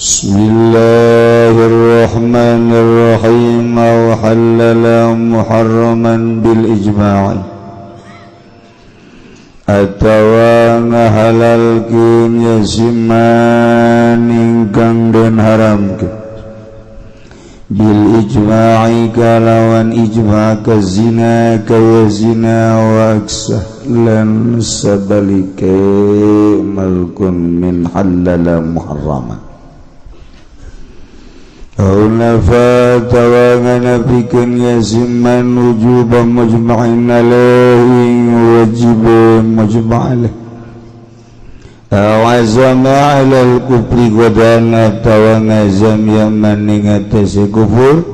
بسم الله الرحمن الرحيم. وحلل محرما بالإجماع atawa ngahalalkeun ya si man ingkang den haramkeun bil ijma'i kalawan ijma', kazina kaya zina, wa aksah lan sabalike malkun min halala muharraman, aw nafa atawa nganapikeun ya si man wujuba mujma'in alaihi, wajib mujma' alaih, aw azama ala al-kufri gadan atawa ngazam ya man ing atase kufur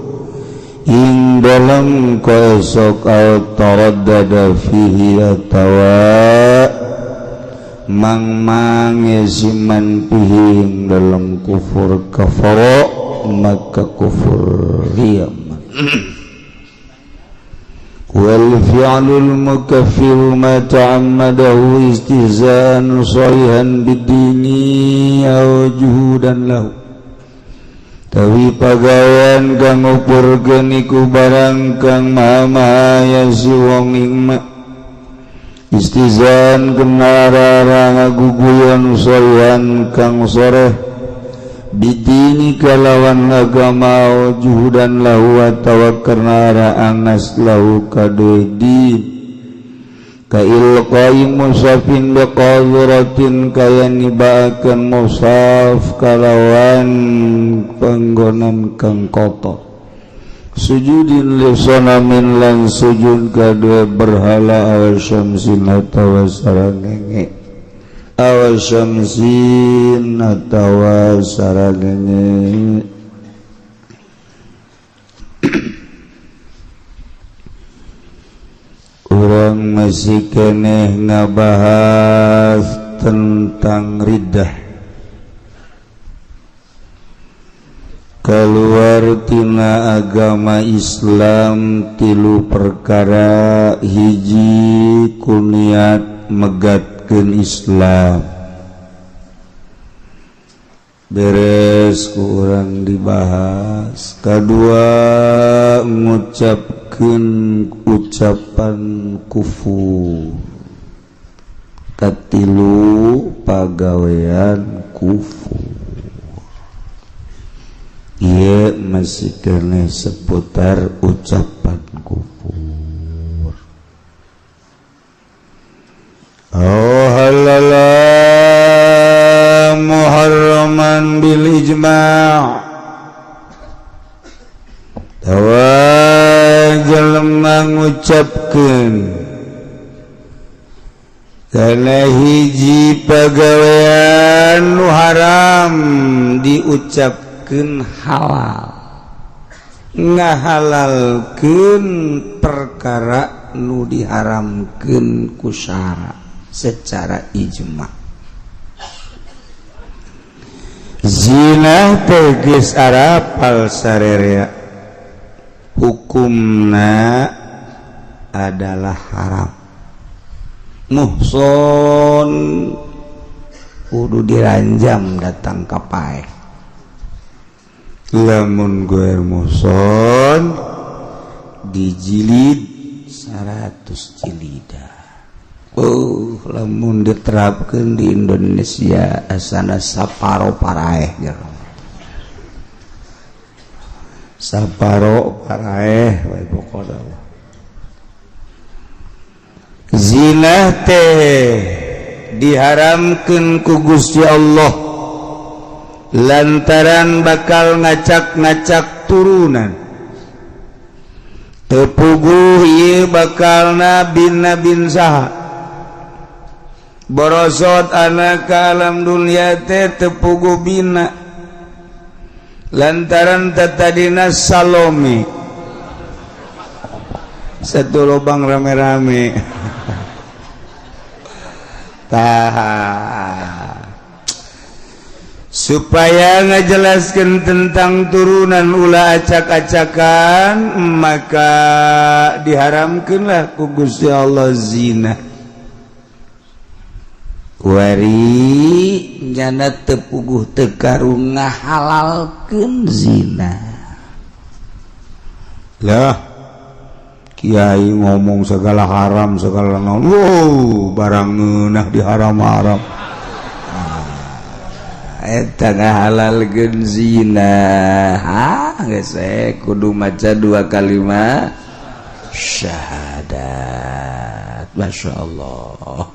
ing dalem kaesok, aw taraddada fihi atawa mang-mang ya si man fihi ing dalem kufur, kafara maka kufur ya man. Wal fi'lul mukaffiru ma ta'ammadahu istihza'an sharihan bid-dini aw juhudan lahu. Tawi pagawean kang ngufurkeun iku barang kang maha-maha ya si wong ing ma istihza'an kana ara ngaguguyon, sharihan kang soreh, bidini kalawan agama, juhudan lahu atawa karena ara angas lahu kadue din, ka ilqai mushafin biqadhiratin, kaya nibaakeun mushaf kalawan panggonan kang kotor, sujudin li sonamin lan sujud kadue berhala, aw syamsin atawa sarangenge, aw syamsin atawa sarangenge. Urang masih keneh ngabahas tentang riddah, keluar tina agama Islam tilu perkara. Hiji, ku niat megatkeun Islam, beres ku urang dibahas. Kedua, ngucapkeun ucapan kufur. Katilu, pagawean kufur. Iya, masih kena seputar ucapan kufur. Oh, halala muharraman bil ijma'. Tawa jelema ngucapkeun kana hiji pagawean nu haram diucapkeun halal, ngahalalkeun perkara nu diharamkeun ku syara secara ijma. Zina teh geus arapal sarerea, hukumna adalah haram, muhson kudu diranjam datang ka paeh. Lamun goer muhson dijilid 100 jilida. Oh, lamun diterapkan di Indonesia asana saparo paraeh jero. Saparo paraeh we pokona. Zina teh diharamkeun ku Gusti Allah lantaran bakal ngacak-ngacak turunan. Teu puguh ieu bakalna bina bin saha borosot anak ke alam dunia teh, teu puguh bina lantaran tetadina Salome satu lubang rame-rame. Tah, supaya ngajelaskan tentang turunan ulah acak-acakan, maka diharamkanlah ku Gusti Allah zina. Kuari nyana teu puguh teu karuh ngahalalkeun zina. Lah, kiai ngomong segala haram, segala naon. Wow, barang ngeunah di haram-haram. Eta ngahalalkeun zina. Ha, geus kudu maca dua kalimat syahadat. Masya Allah.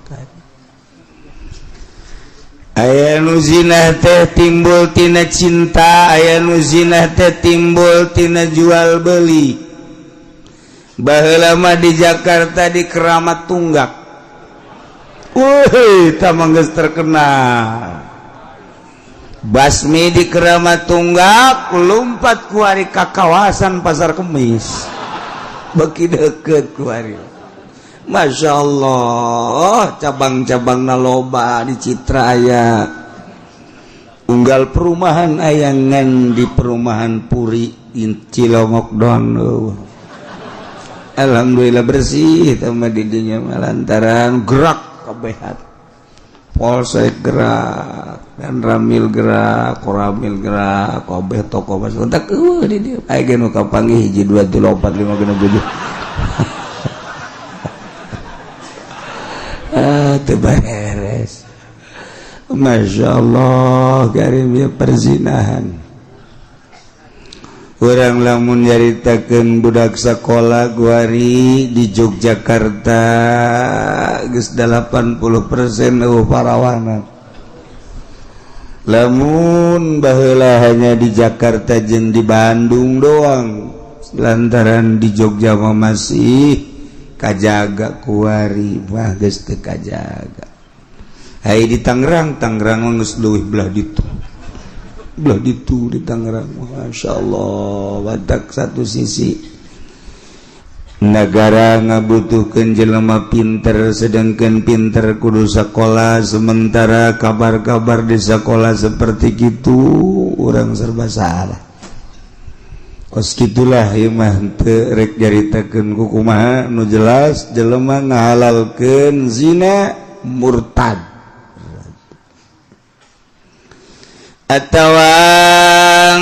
Aya nu zina teh timbul tina cinta, aya nu zina teh timbul tina jual beli. Baheula mah di Jakarta di Keramat Tunggak. Wih, tamang geus terkenal. Basmi di Keramat Tunggak lumpat kuari ka kawasan Pasar Kemis. Beki deket kuari. Masya Allah, cabang-cabang loba di Citra aya, unggal perumahan ayangan di perumahan Puri Cilongok doang. Alhamdulillah bersih sama didinya, lantaran gerak kabehat, Polsek gerak dan Ramil gerak, Koramil gerak, kabeh toko mas kontak di dieu aya ge nu kapanggih hiji, dua, tilu, opat, lima, genep, tujuh. Ah, teu beres. Masya Allah, karim ya perzinahan. Urang lamun nyaritakeun budak sekolah guari di Yogyakarta geus 80% euweuh parawanan. Lamun baheula hanya di Jakarta jeung di Bandung doang, lantaran di Jogja mah masih kajaga, kuari mah geus teu kajaga. Hai di Tangerang, Tangerang mah geus leuwih belah ditu, belah ditu di Tangerang. Masya Allah, batak satu sisi negara ngabutuhkeun jelema pinter, sedangkan pinter kudu sekolah, sementara kabar-kabar di sekolah seperti gitu, orang serba salah. Kos gitulah ieu mah, teu rek nyaritakeun kukumaha. Nu jelas jelema ngahalalkeun zina murtad atawa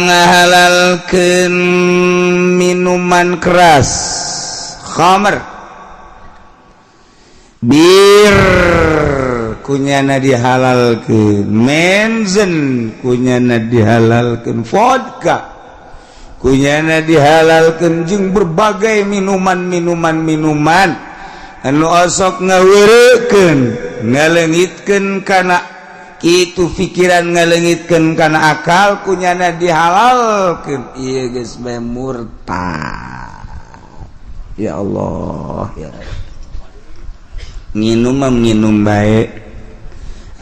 ngahalalkeun minuman keras, khamr, bir kunyana dihalalkeun, menzen kunyana dihalalkeun, vodka kunyana dihalalkeun, jeung berbagai minuman-minuman minuman anu osok ngaweurekeun, ngalengitkeun kana itu pikiran, ngalengitkeun kana akal, kunyana dihalalkeun, ieu geus bae murtad. Ya Allah, ya nginum mah nginum bae,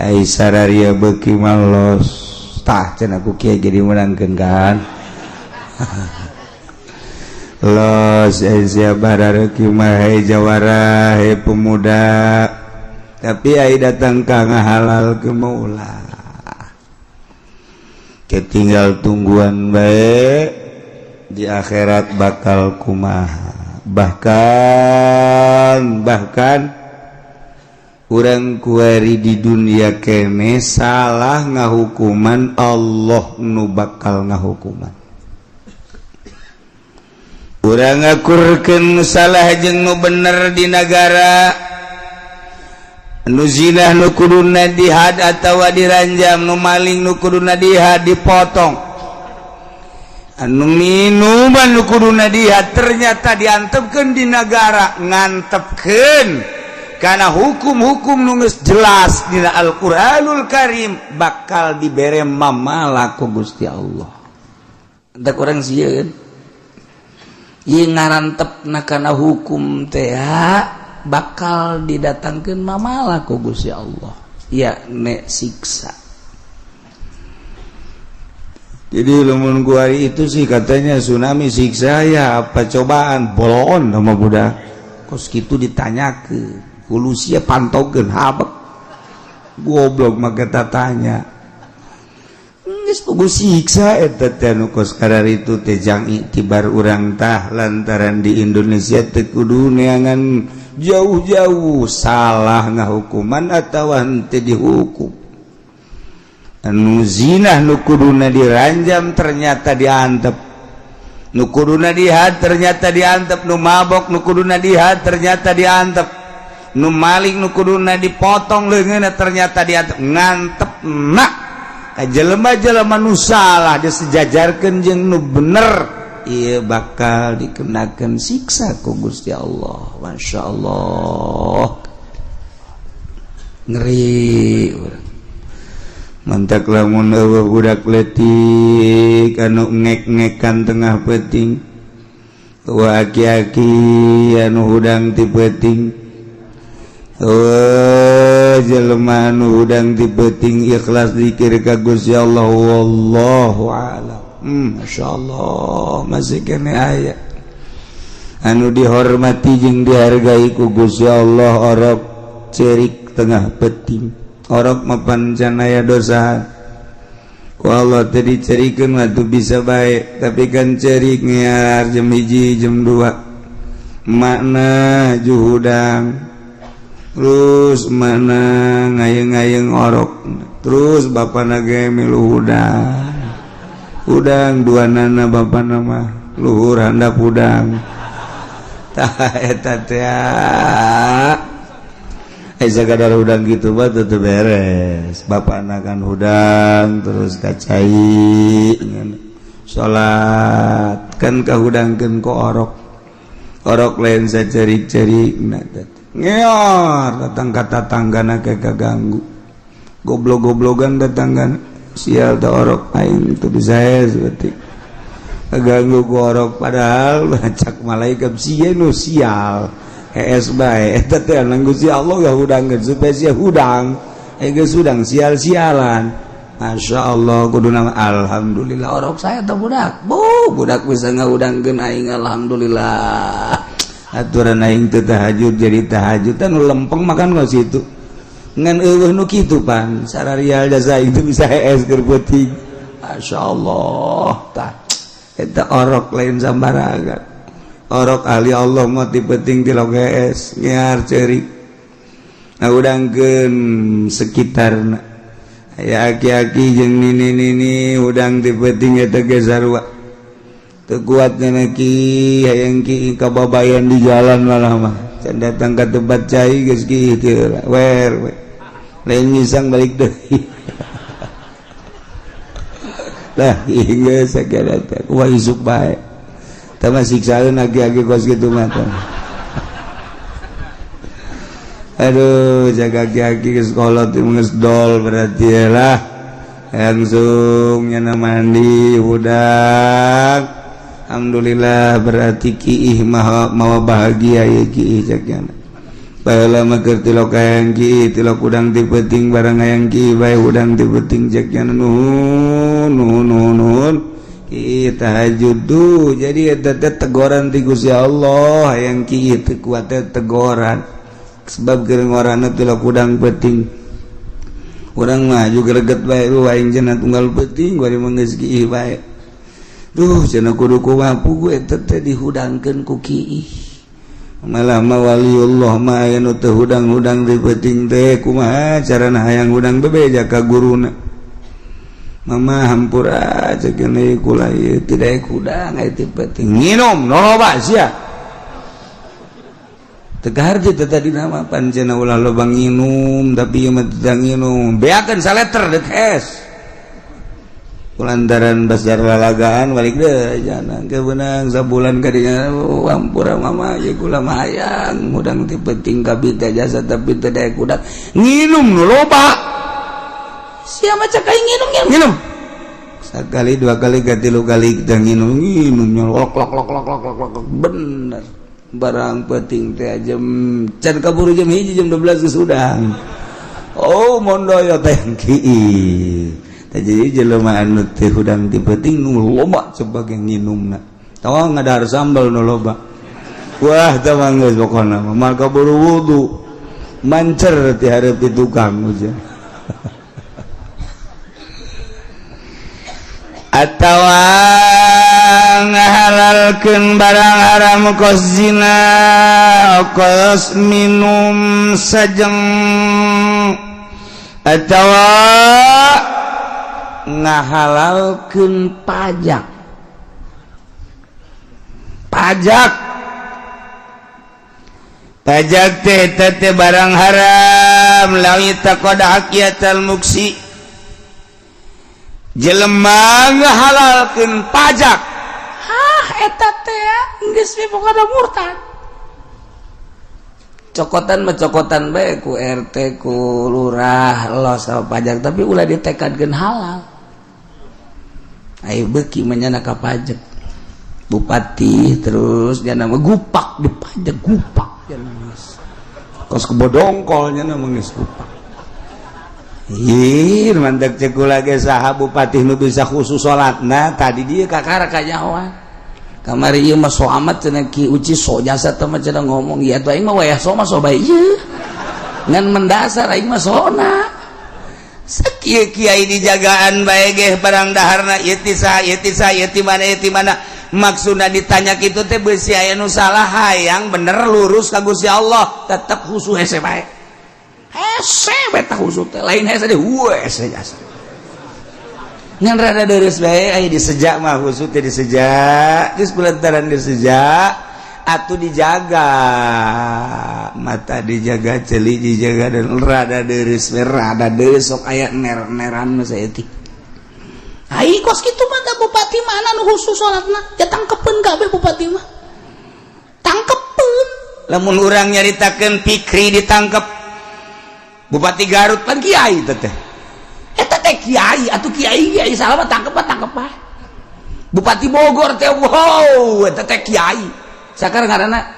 ai sararia beuki malos. Tah, cenah ku kiai jadi meunangkeun kan. Los Asia barareuki mah, hei jawara, hei pemuda, tapi ai datang ka ngahalal ke maulah ketinggal tungguan bae di akhirat bakal kumaha. Bahkan bahkan urang kuari di dunia kene salah ngahukuman, Allah nu bakal ngahukuman. Urang ngakurkeun salah jeung nu bener di negara, nu zina nu kuduna dihad atawa diranjam, nu maling nu kuduna dihad dipotong, anu minuman nu kuduna dihad ternyata diantepkeun di negara, ngantepkeun karena hukum-hukum nu geus jelas dina Al-Qur'anul Karim, bakal dibere mamala ku Gusti Allah. Entah kurang sieun ieu ngarantepna kana hukum teh bakal didatangkeun mamala ku Gusti Allah, ya nek siksa. Jadi lamun kuari itu sih katanya tsunami siksa ya apa cobaan, bolon sama budak kos kitu ditanyakeun ku sia, pantokeun habek goblok mah kita tanya geus puguh siksa eta teh. Nu kos itu teh jang iktibar urang tah, lantaran di Indonesia teu kudu neangan. Jauh-jauh salah ngahukuman atawa henteu dihukum. Anu zinah nu kuduna diranjam ternyata diantep, nu kuduna dihad ternyata diantep, nu mabok nu kuduna dihad ternyata diantep, nu maling nu kuduna dipotong leungeunna ternyata diantep. Ngantep nak ka jelema-jelema nu salah disejajarkeun jeung nu bener, ieu bakal dikenakeun siksa ku Gusti Allah. Masya Allah, ngeri urang. Mantak lamun eueuh budak leutik anu ngek-ngekan tengah peuting, eueuh aki-aki anu hudang ti peuting, eueuh jelema anu hudang ti peuting ikhlas zikir ka Gusti Allah, wallahu a'lam. Masya Allah, masih kene aya anu dihormati jeung dihargai ku Gusti Allah. Orok cerik tengah peuting, orok mapan can aya dosa, ku Allah teh dicerikeun mah tuh bisa baik, tapi kan cerik ngiar jam 1, jam 2, makna juhudang terus, mana ngayeng-ngayeng orok terus, bapak ge milu hudang hudang, dua nana bapak nama luhur handap hudang. Tah, eta teh sakadar hudang gitu mah teu beres. Bapak kan hudang terus kacai salat kan kahudangkeun ku orok. Orok lain sacerik-cerik ngeor datang ka tatanggana ke kaganggu, goblok-goblogan datangkan. Sial teh orok aing teu bisa seperti kaganggu ku orok, padahal cak malaikat sia nu sial, hees bae. Eta teh Gusti Allah gak hudangkeun supaya sia hudang, eh geus hudang sial-sialan. Masya Allah, kudu nama alhamdulillah orok saya teh budak bu budak bisa ngahudangkeun aing, alhamdulillah. Aturan aing teu tahajud jadi tahajud teh. Nu lempeng makan kos situ ngan eueuh nu kitu pan sararial jasa itu bisa hees keur peuting. Masya Allah, tah eta orok lain sambarangan. Orok ahli Allah mah ti peuting tilok hees nyiar ceurik ngahudangkeun sekitarna. Aya aki-aki jeung nini-nini hudang ti peuting, eta ge sarua teu kuat nya ki hayang ki kababayan di jalan. Malah mah can datang ka tempat cai geus ki teu wer we lain ngisang balik deui lah hingga sakira teh kumaha isuk bae. Tah mah siksaeun aki-aki kos kitu mah teh. Aduh, jaga aki-aki ke sekolah teh geus dol berarti ya lah. Langsung nyana mandi hudang. Alhamdulillah, berarti kiih maha mawa bahagia ya kiih cak nyana. Baheula mah keur tilok hayang kiih, tilok hudang ti peuting barang hayang kiih bae hudang ti peuting cak nyana. Nuhun, nuhun, nuhun, nuhun. Kiih tahajud tuh jadi eta teh tegoran ti Gusti Allah. Hayang kiih teu kuat teh tegoran sebab keur ngorana tilok hudang peuting. Urang mah juga greget bae, aing cenah tunggal peuting bari mah geus kiih bae. Duh, cenah kudu kumaha pugu eta teh dihudangkeun ku kiih. Malah mah waliullah mah aya nu teu hudang-hudang di peuting teh kumaha carana hayang hudang, bebeja ka guruna. Mama, hampura cek ieu kula ieu tidak hudang aya ti peuting. Nginum nu loba sia. Teu kaharti teh tadi nama pancena ulah loba nginum, tapi ieu mah teu nginum. Beakeun saleter deuk es. Kulantaran besar lalagaan balik deh jangan kebenang sabulan kadinya. Oh, ampura mama ya, kula mah hayang hudang ti peuting kabeh teh jasa tapi teu daek hudang. Nginum nu loba sia mah cak aing, nginum, nginum, nginum sekali, dua kali, tilu kali kita nginum, nginum lok lok lok lok lok lok lok. Bener barang penting teh jam can kaburu jam 1, jam 12 geus hudang. Oh, mondoyo teh kieu teh. Jadi jelema anu teh hudang ti peuting nu loba sebagai nginumna tawa ngadahar sambal nu loba. Wah, teh mah geus pokona mah maka kaburu wudu mancer ti hareup di tukang aja. Atawa Ngahalalkeun barang haram kos zina, kos minum sajeng, atawa ngahalalkeun pajak. Pajak, pajak teh teh barang haram. Lau taqada haqiyatal muksi, jelema ngahalalkeun pajak. Hah, eta teh geus pokona murtad. Cokotan mah cokotan bae ku RT, ku lurah, los sama pajak, tapi ulah ditekadkeun halal. Ayo beuki mah nyana ka pajak bupati terus nyana mah gupak di pajak, gupak nyana geus kos kebodongkol, nyana mah geus gupak. Ih, mantak cek kula ge, saha bupati nu bisa khusus salatna tadi dia kakara kanyahoan kamari ieu mah? So amat cenah Ki Uci, so jasa teh mah cenah ngomong ieu atuh. Aing mah wayah so mah so bae ieu, ngan mendasar aing mah sona sakieu. Kiai dijagaan bae ge barang daharna ieu ti saha, ieu ti saha, ieu ti mana, ieu ti mana. Maksudna ditanya kitu teh beusi aya nu salah, hayang bener lurus ka Gusti Allah. Tetep khusus hese bae, hese beta khusus teh lain hese deh, hese jasa ngan rada deres bae. Aya disejak mah khusus teh disejak, geus pelantaran disejak atuh dijaga mata, dijaga ceuli, dijaga dan rada deres we, rada deres sok aya ner-neran mah saeutik. Ai kos kitu mah da bupati mana nu khusus salatna? Ya tangkepeun kabeh bupati mah. Tangkepeun. Lamun urang nyaritakeun Pikri ditangkep, Bupati Garut kan kiai teh. Eta teh kiai atuh, kiai kiai salah mah tangkep mah tangkep bae. Bupati Bogor teh, wow, eta teh kiai. Sakarang ngaranna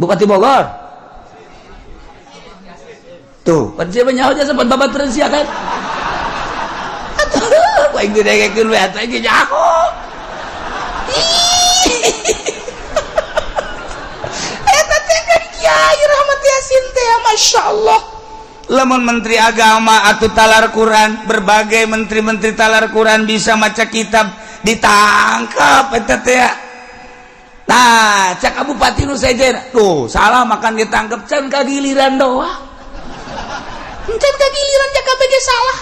Bupati Bogor tuh pan siapa nyaho aja sempat babaturan sia kan. Atuh aing didengekeun we atuh, aing nyaho. Eta teh kan kiai Rahmat Yasin teh, Masya Allah. Lamun menteri agama atau talar Quran, berbagai menteri-menteri talar Quran, bisa maca kitab, ditangkap eta teh. Nah, cak bupati nu sejen tuh salah makan ditangkap, can kagiliran doang. Can kagiliran ja KBG salah.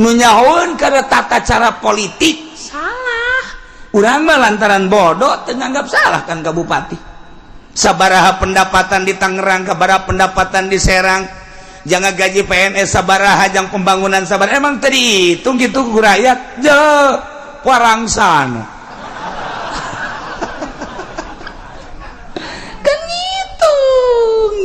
Nu nyahoeun karena tata cara politik. Salah. Urang mah lantaran bodoh teu nganggap salah kan ka bupati. Sabaraha pendapatan di Tangerang, sabaraha pendapatan di Serang, jangan gaji PNS sabaraha, jang pembangunan sabaraha, emang tadi hitung gitu ku rakyat je parangsana. Kan ngitung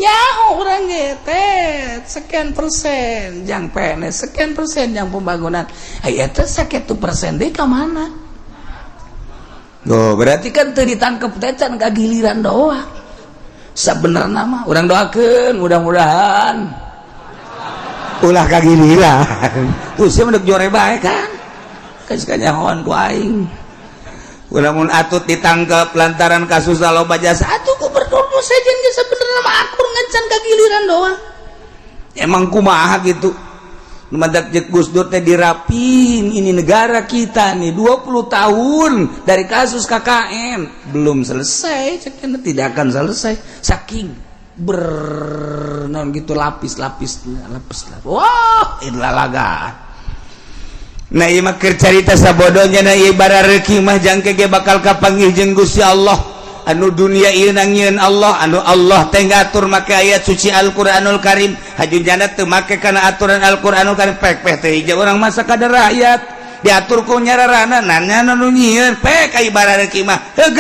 nyaho urang ge teh sekian persen jang PNS, sekian persen jang pembangunan. Ai eta sakitu persen deui ka mana? Tuh, berarti kan teu ditangkep teh can kagiliran doang. Sebenarnya mah urang doakeun mudah-mudahan ulah kagiliran. Tuh sia mah jore bae kan. Geus kanyahoan ku aing. Lamun Atut ditangkap lantaran kasus loba jasa atuh gubernur nu sejen ge sebenarnya mah akur, ngan can kagiliran doang. Emang kumaha gitu? Mantak jeung Gus Dur teh dirapin ini negara kita nih, 20 tahun dari kasus KKN belum selesai, cek tidak akan selesai, saking ber non gitu lapis-lapis lapis lapis. Wah, lalaga. Nah, ieu mah keur carita sabodonya. Nah, ieu barareuki mah jangke ge bakal kapanggih jeung Gusti Allah. Anu dunia ieu nangieun Allah, anu Allah teh ngatur make ayat suci Al-Qur'anul Karim, haju jana teu make kana aturan Al-Qur'anul Karim, pek pek teh hiji urang masa kadar rakyat diatur ku nyararana nanya nu nyieun pek. Ai barareuki mah heuh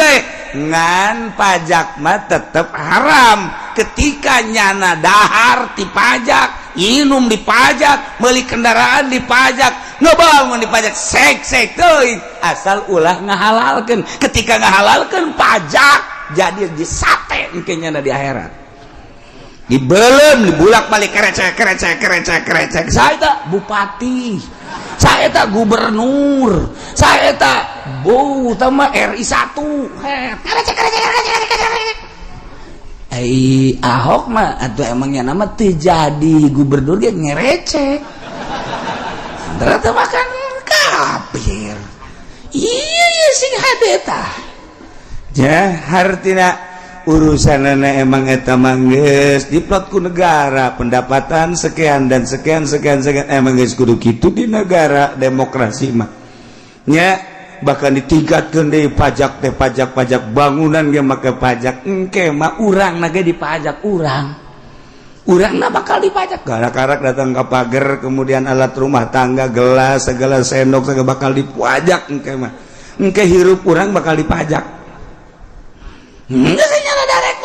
ngan pajak mah tetep haram. Ketika nyana dahar dipajak, minum dipajak, beli kendaraan dipajak, ngebangun dipajak, sek sek teuing asal ulah ngahalalkeun. Ketika ngahalalkeun pajak jadi disate engke nyana di akhirat, dibelem, dibulak balik, kerecek kerecek kerecek kerecek. Saya tak bupati, saya tak gubernur, saya tak bu tama RI 1. Kerecek kerecek kerecek kerecek. Ai Ahok mah atau emangnya nama terjadi gubernur dia ngerecek, ternyata makan kafir. Iya, Sing hade tah. Ya, hartina urusan emang eta mah geus diplot ku negara, pendapatan sekian dan sekian sekian sekian, emang geus kudu kitu di negara demokrasi mah nya. Bahkan ditingkatkeun deui pajak teh, pajak pajak bangunan ge make pajak. Engke mah urang na ge dipajak, urang urang na bakal dipajak. Karak-karak datang ke pagar, kemudian alat rumah tangga, gelas segala, sendok segala bakal dipajak. Engke mah, engke hirup urang bakal dipajak.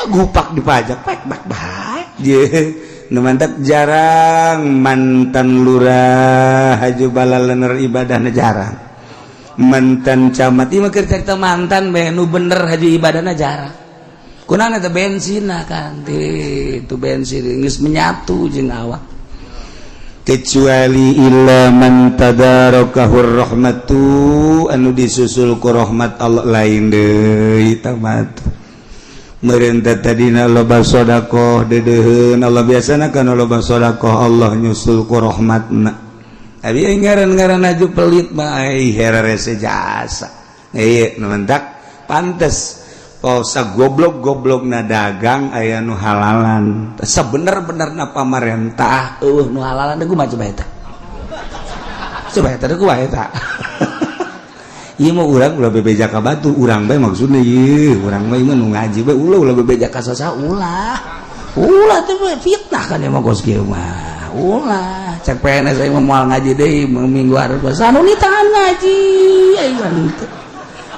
Gupak dipajak pak bak baik. Mantap, jarang mantan lurah haju balalener ibadahna, jarang mantan camat. Ieu mah keur carita mantan bae, nu bener haju ibadahna jarang. Kunaon eta? Bensin kan itu, bensin geus menyatu jeung awak, kecuali illa man tadarakahur rahmatu, anu disusul ku rahmat Allah, lain deui tamat. Merintah tadina loba sodakoh deudeuheun Allah, biasana kan loba sodakoh Allah nyusul ku rahmatna. Abi ngaran-ngaran aju pelit mah ai herese jasa. Ieu nu mentak pantes pausa goblok-goblok na dagang aya nu halalan. Sebener-benerna pamarentah Eueuh nu halalan deui, kumaha coba eta? Coba eta deui, kumaha eta? Ieu mah urang ulah bebeja ka batur, urang bae maksudna ieu, urang mah ieu mah nu ngaji bae, ulah ulah bebeja ka saha, ulah. Ulah teh fitnah kan emang kos kieu mah. Ulah, cek PNS aing mah moal ngaji deui minggu hareup. Anu ditahan ngaji aing mah teu.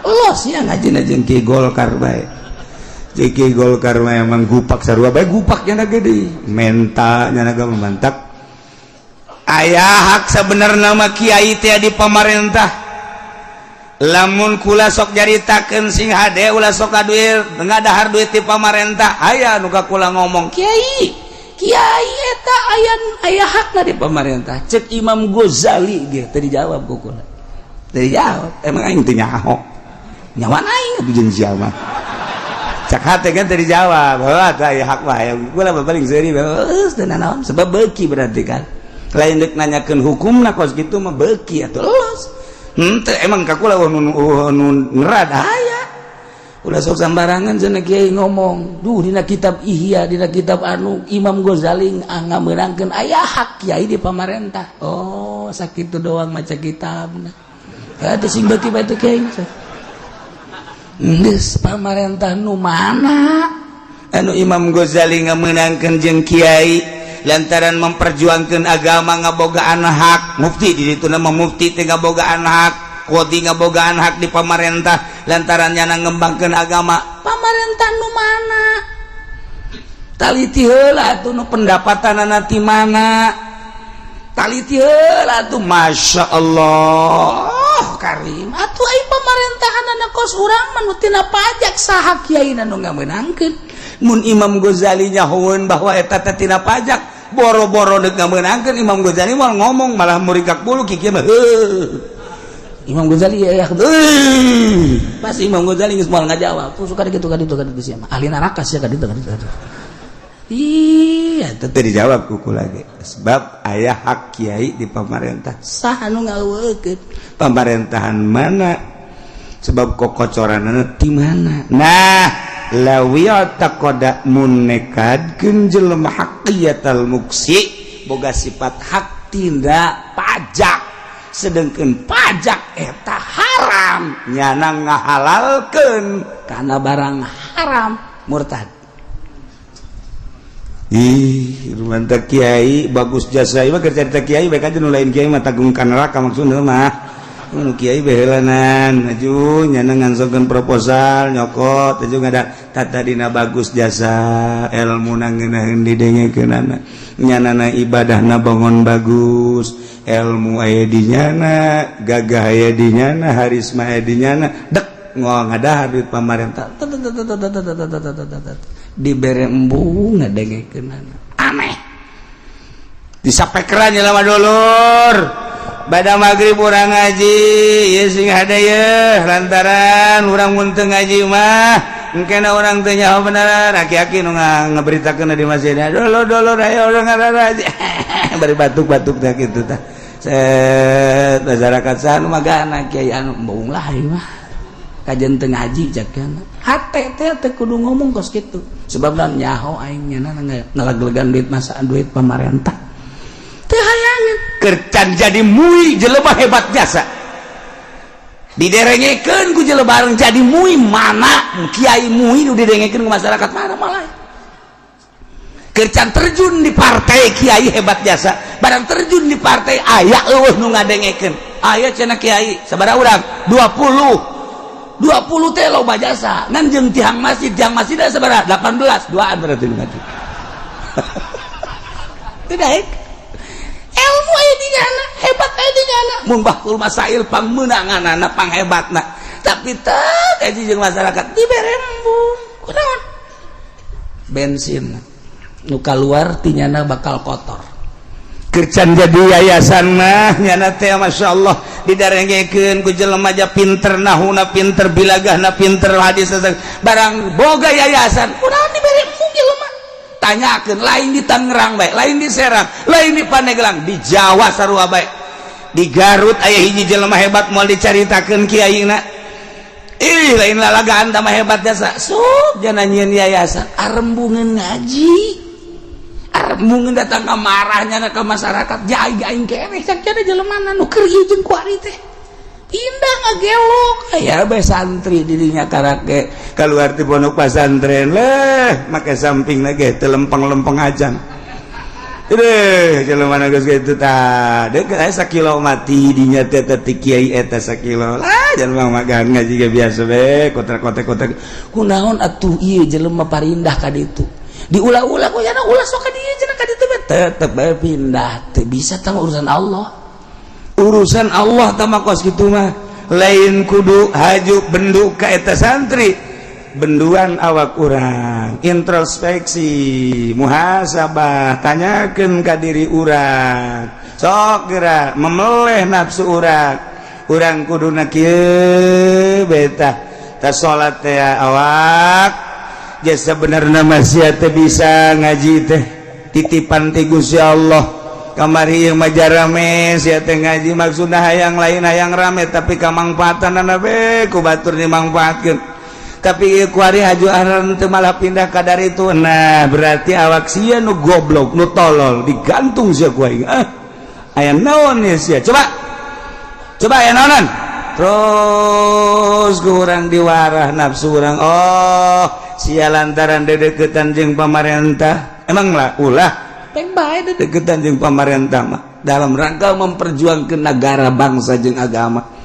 Los ya ngaji na jeung Ki Golkar bae. Jeung Ki Golkar mah emang gupak sarua bae, gupak nya gede. Menta nya ge mantak. Aya hak sebenarnya mah kiai teh di pamarentah. Lamun kula sok nyaritakeun, sing hade, ulah sok duit ngadahar duit di pamarentah, aya nu ka kula ngomong, Kiai, kiai eta aya aya hakna di pamarentah. Cek Imam Ghazali ge teu dijawab ku kula, teu dijawab. Emang aing teu nyaho nyawa aing atuh jeung sia mah. Cak hate kan teu dijawab. Heuh, atuh aya hak mah aya. Kula mah paling seuri geus teu nanaon, sebab beuki berarti kan lain deuk nanyakeun hukumna kos kitu mah, beuki atuh los. Henteu emang ka kula nu ngerad aya. Ulah sok sambarangan cenah kiai ngomong. Duh, dina kitab Ihya, dina kitab anu Imam Ghazali ngameunangkeun aya hak kiai di pamarentah. Oh, sakitu doang maca kitabna. Atuh sing beuki bae teh kiai. Geus, pamarentah nu mana? Anu Imam Ghazali ngamenangkeun jeung kiai lantaran memperjuangkan agama ngabogaan hak mufti di ditu nama mufti teh ngabogaan hak, qadhi ngabogaan hak di pamarentah lantaran nyana ngembangkeun agama. Pamarentah nu mana? Taliti heula atuh nu pendapatanana ti mana, taliti heula atuh. Masya Allah Karim atuh, ai pemerintahan kos urang mah nu tina pajak, saha kiai nu ngamenangkeun? Mun Imam Ghazali nyahoeun bahwa eta teh tina pajak, boro-boro deuk ngamenangkeun, Imam Ghazali moal ngomong, malah murikak bulu kieu mah. Heuh. Imam Ghazali ya, Heuh. Pas Imam Ghazali geus moal ngajawab. Tuh suka gitu kaditu kaditu sia mah ahli neraka sia kaditu kaditu. Iya. Teu dijawab kuku lagi sebab aya hak kiai di pemerintah. Saha nu ngaweukeun? Pemerintahan mana, sebab kokocoranana di mana? Nah, lawiataqada mun nekadkeun jelema haqiyatal muksi, boga sifat hak tindak pajak, sedangkan pajak eta haram, nyana ngahalalkeun karena barang haram, murtad. Ih, mantap kiai bagus jasa ieu mah. Keur carita kiai baik aja, nu lain kiai mah tanggung ka neraka maksudna mah. Nu kiai behelanan aju nyana ngangsongkeun proposal nyokot aju ngada tata dina bagus jasa, ilmu ngeunaheun didengekeunana, nyanana ibadahna bangun bagus, ilmu aya di nyana, gagah aya di nyana, harisma aya di nyana, dek ngadahar duit pamarentah, dibere embung ngadengekeunana. Aneh, disapekeran jelema dulur. Pada maghrib urang ngaji ye, sing hade ye, lantaran urang mun teu ngaji mah engkena urang teu nyaho bener. Aki-aki nu ngaberitakeun di masjid, dulur dulur, ayo urang ngaji, bari batuk-batuk teh kitu tah. Set masyarakat, saha nu magana? Kiai anu. Embung lah ieu mah. Kajen teu ngaji cak hate teh teu kudu ngomong kos kitu. Sebab naon nyaho aing nyana ngaleglegan duit masa duit pamarentah. Teu hayangeun. Kercan jadi mui jelema hebat jasa. Diderengekeun ku jelema bareng jadi mui mana kiai mui nu didengekeun ku masyarakat mana malah. Kercan terjun di partai kiai hebat jasa, barang terjun di partai aya eueuh nu ngadengekeun. Aya cenah kiai sabaraha urang? 20. 20 teh loba jasa. Ngan jeung tiang masjid ada sabaraha? 18. Duaan berarti nu ngaji. Tidak ilmu aya di nyana, hebat aya di nyana. Mun bahul masail pangmeunanganana panghebatna. Tapi teu kaji jeung masyarakat dibere embung. Kunaon? Bensin nu kaluar ti nyana bakal kotor. Kercan jadi yayasan mah nyana teh Masya Allah didarengekeun ku jelema aja pinter nahuna pinter bilagahna pinter hadis barang boga yayasan kunaon dibere embung jelema. Tanyakeun lain di Tangerang bae, lain di Serang, lain di Pandeglang, di Jawa sarua bae. Di Garut aya hiji jelema hebat moal dicaritakeun kiaina. Ih lain lalagaan mah hebat jasa. Sok jana nyieun yayasan arembungeun ngaji. Arembungeun datang ka marahnya ke masyarakat jai aing keneh cak cenah jelema nu keur ieu jeung kuari teh. Pindah ngagelok aya bae santri dirinya karake keluar ti pondok pesantren leh make samping ge teu lempeng-lempeng ajan. Deh, jelema geus kitu tah. Deuk aya sakilo mati dinya teh teh kiai eta sakilo. Lah jelema magan ngaji ge biasa be kotak-kotak-kotak. Kunaon atuh ieu jelema parindah ka ditu. Diulah-ulah ku nya ulah sok ka dieu cenah ka ditu bae tetep bae pindah. Teu bisa tah urusan Allah. Urusan Allah tah mah kos kitu mah. Lain kudu haju bendu ka eta santri. Benduan awak urang, introspeksi, muhasabah, tanyakeun ka diri urang. Sok geura memeleh nafsu urang. Urang kuduna kieu beta. Ta salat teh awak jasa benerna sia teh bisa ngaji teh titipan ti Gusti Allah. Kamari ieu mah jarame sia teh ngaji maksudna hayang lain hayang rame tapi kamangfaatanana be ku batur dimangfaatkeun. Tapi kuari haju aran teu malah pindah ka dari itu. Nah berarti awak sia nu goblok nu tolol digantung sia ku aing. Ah aya naon ye sia coba coba aya naonan terus ku urang diwarah nafsu urang. Oh sia lantaran dedeketan jeung pamarentah emang lah ulah peng bae dedeketan jeung pamarentah mah dalam rangka memperjuangkan negara bangsa jeung agama.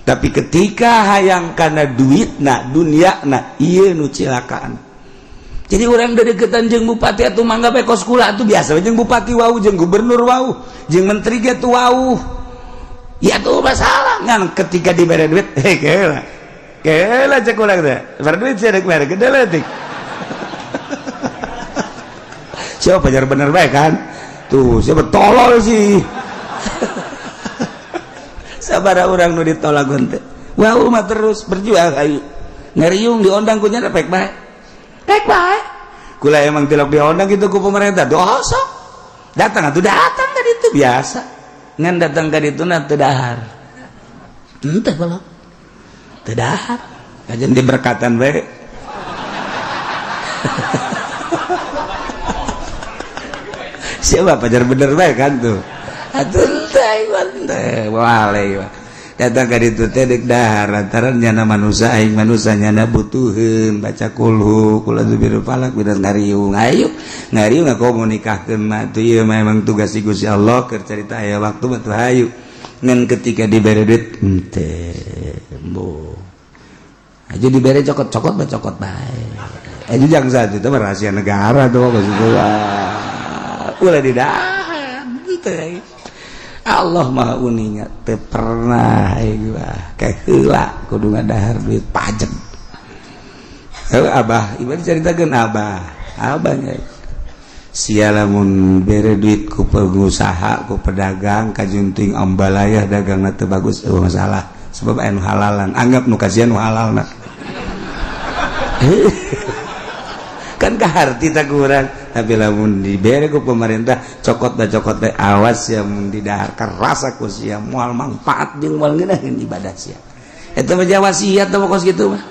Tapi ketika hayang karena duit na dunia na iya nu cilakaan. Jadi orang dedeketan jeung bupati atau mangga bae kos kula atuh biasa jeung bupati wau jeung gubernur wau jeung menteri ge tuh wau. Ya tuh masalah ngan ketika dibere duit heh kela. Kela cek urang teh. Bere duit sia rek mere gede leutik. Siapa pajar bener bae kan? Tuh siapa tolol sih. Sabara orang nu ditolak teh. Wah mah terus berjuang ayo. Ngeriung diondang ku nya pek bae. Pek bae. Kula emang tilok diondang gitu ku pemerintah. Dosa. Datang atuh datang ka ditu biasa. Ngan datang ka ditu na teu dahar. Henteu balok. Teu dahar. Kajen diberkatan bae. Siapa pajar bener bae kan tuh. Atuh datang ka ditu teh deuk dahar lantaran nyana manusia aing manusia nyana butuheun baca kulhu kula zubir falak bidan ngariung ayo ngariung ngakomo nikahkeun mah tuh ieu mah emang tugas si Gusti Allah keur carita aya waktu mah tuh hayu ngan ketika dibere duit henteu embo aja dibere cokot-cokot mah cokot bae aja jangan satu itu rahasia negara tuh ulah didahar henteu Allah maha uninga teu pernah gua kaheula kudu ngadahar duit pajak. Heuh abah ieu dicaritakeun abah abahnya sia lamun bere duit ku pengusaha ku pedagang kajunting ambalayah dagangna teu bagus eueuh masalah sebab aya nu halalan anggap nu kasihan nu halalna. Kan kaharti tak kurang tapi lamun dibere ku pemerintah cokot da cokot teh awas ya mun didahar kerasa ku sia moal manfaat jeung moal ngeunaheun ibadah sia. Eta mah wasiat mah kos kitu mah.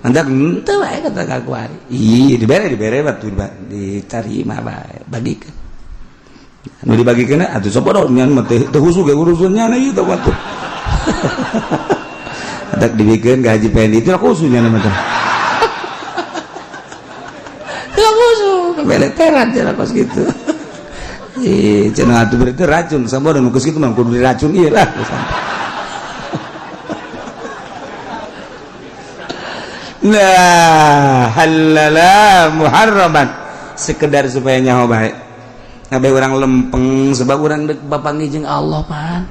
Mantak henteu wae kata ka kuari. Ih, dibere dibere batu diterima bae, bagikeun. Nu dibagikeun atuh sok bodoh nyan mah teu khusus ge urusannya ieu teh batu. Adak dibikeun ka Haji Pendi itu khususnya mah teh. Teu khusus, beleteran cenah kos kitu. Ih, cenah atuh berarti racun, sabodo nu kos kitu mah kudu diracun ieu lah. Nah, halala muharraman sekedar supaya nyaho bae. Ngabe urang lempeng sebab urang dek bapanggih jeung Allah pan.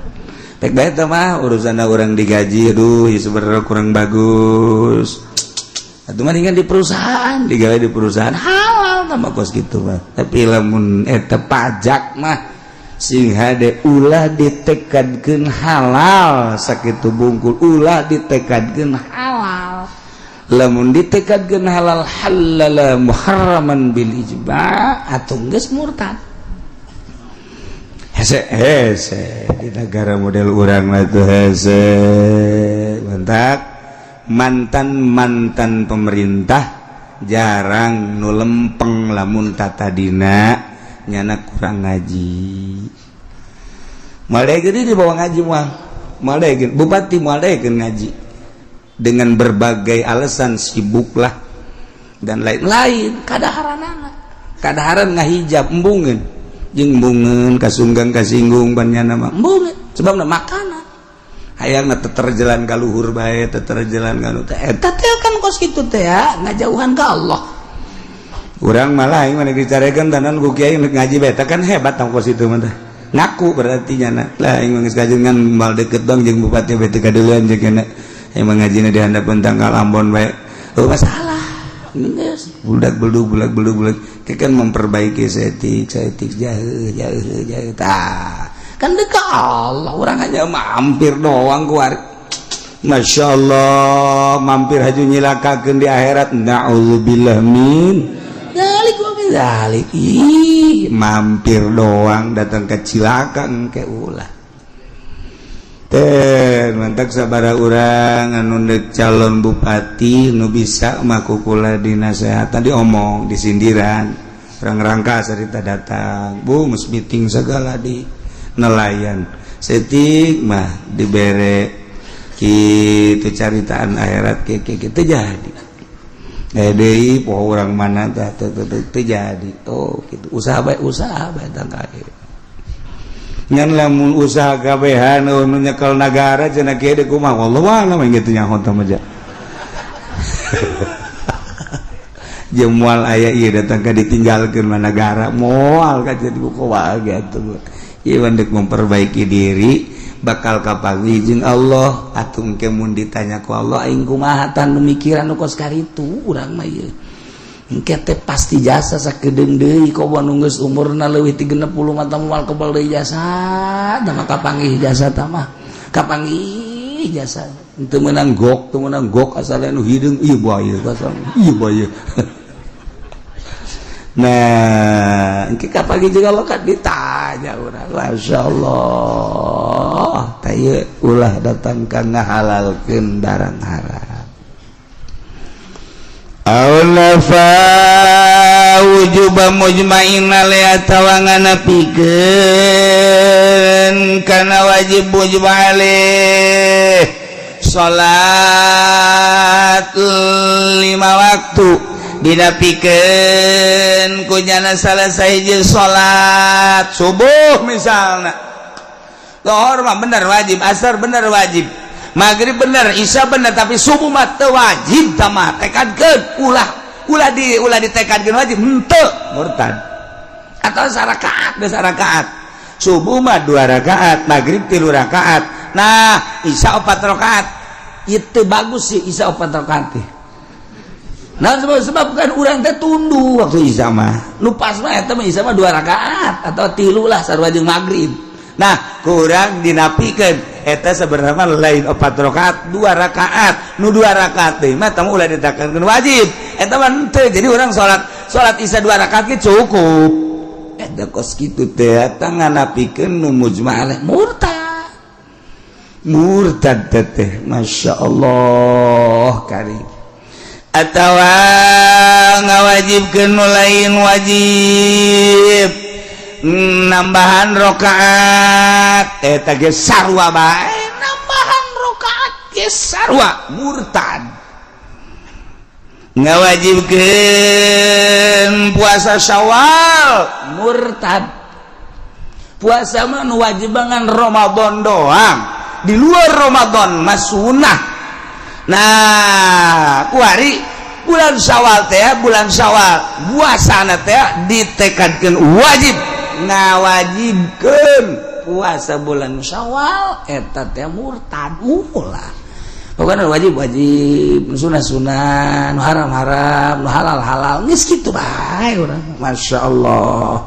Pek bae teh mah urusanna urang digaji, aduh ieu sebenarnya kurang bagus. Atuh mendingan di perusahaan, digawe di perusahaan halal tambah kos kitu mah. Tapi lamun eta pajak mah sing hade ulah ditekadkeun halal sakitu bungkul, ulah ditekadkeun halal. Lamun ditekadkeun halal halala muharraman bil ijma' atau geus murtad. Hese hese di negara model urang mah tuh hese. Mantak mantan-mantan pemerintah jarang nu lempeng lamun tatadina nyana kurang ngaji. Moal daekeun dibawa ngaji moal. Moal daekeun bupati moal daekeun ngaji. Dengan berbagai alasan sibuklah dan lain-lain, kadaharanana kadaharan ngahijab embungeun jeung embungeun kasunggang kasinggung banyana mah embungeun sebabna makanan hayangna teterjalan ka luhur bae teterjalan ka nu teh eta teh kan kos kitu teh ya ngajauhan ka Allah. Urang malah aing mah dicarekan tanan ku kiai ngaji bae kan hebat tong kos itu mah teh ngaku berarti nyana lah aing mah geus kajengan mal deket bang jeung bupati bae teu kadeuleuan jeung kana emang ngajina di handapeun tanggal Ambon bae. Oh masalah. Geus budak beldug budak beldug budak kan memperbaiki setik setik jauh jauh jauh tah. Kan dekat Allah orang hanya mampir doang keluar. Masya Allah mampir haju nyilakakeun di akhirat. Na'udzubillah min dzalik wa min dzalik. Ih, mampir doang datang ke cilaka engke ulah. Teh mantak sabara urang anu deuk calon bupati nu bisa mah kukula dinasehatan diomong disindiran urang rangka sarita datang bu geus meeting segala di nelayan setik mah dibere kitu caritaan akhirat kieu kieu jadi deui poho urang mana tah teu jadi oh kitu usaha bae tangka ngan lamun usaha kabehan nu nyekel nagara cenah kieu deui kumaha wallahu a'lam kitu nyaho teh mah jeung moal aya ieu datang ka ditinggalkeun mah nagara moal ka jadi kumaha atuh ieu deuk memperbaiki diri bakal kapanggih jeung Allah atuh engke mun ditanya ku Allah aing kumaha tan mikiran nu kos karitu urang mah ieu engke teh pasti jasa sakedeung deui komo nu geus umurna leuwih ti 60 mah moal kebal deui jasa tah mah kapanggih jasa tah mah kapanggih jasa teu meunang gok asal nu hideung ieu bae kasang ieu bae. Nah engke kapanggih jeung Allah kan ditanya urang masyaallah tah ieu ulah datang ka ngahalalkeun barang haram. Aulafa wujuba mujma'in alaiha tawangana pikeun kana wajib mujma' alaih salat 5 waktu dina pikeun kunyana salah sahiji salat subuh misalna zuhur mah bener wajib, asar bener wajib, maghrib bener, isya bener, tapi subuh mah teu wajib tah mah tekadkeun ulah ulah di ulah ditekadkeun wajib henteu murtad atau sarakaat geus sarakaat subuh mah 2 rakaat, maghrib 3 rakaat, nah isya 4 rakaat itu bagus sih isya 4 rakaat teh. Nah sebab kan urang teh tunduh waktu isya mah nu pas mah eta mah isya mah 2 rakaat atau 3 lah sarua jeung maghrib. Nah kurang dinapikeun eta sebenarnya lain 4 rakaat 2 rakaat nu 2 rakaat teh mah tamu ulah ditekankeun wajib eta mah henteu. Jadi urang salat isya 2 rakaat ge cukup eta kos kitu teh eta nganapikeun nu mujma' alaih murtad. Murtad teteh, Masya Allah karim. Atawa ngawajibkeun nu lain wajib, nambahan rokaat eta ge sarua bae, nambahan rokaat ge sarua murtad. Ngawajibkeun puasa Syawal murtad. Puasa mah nu wajib bangan Ramadan doang, di luar Ramadan mah sunah. Nah, kuari bulan Syawal teh, bulan Syawal puasana teh ditekadkeun wajib, ngawajibkeun puasa bulan Syawal eta teh murtad. Ulah, pokoknya wajib wajib, sunah sunah, nu haram haram, nu halal halal, geus kitu bae urang. Masya Allah.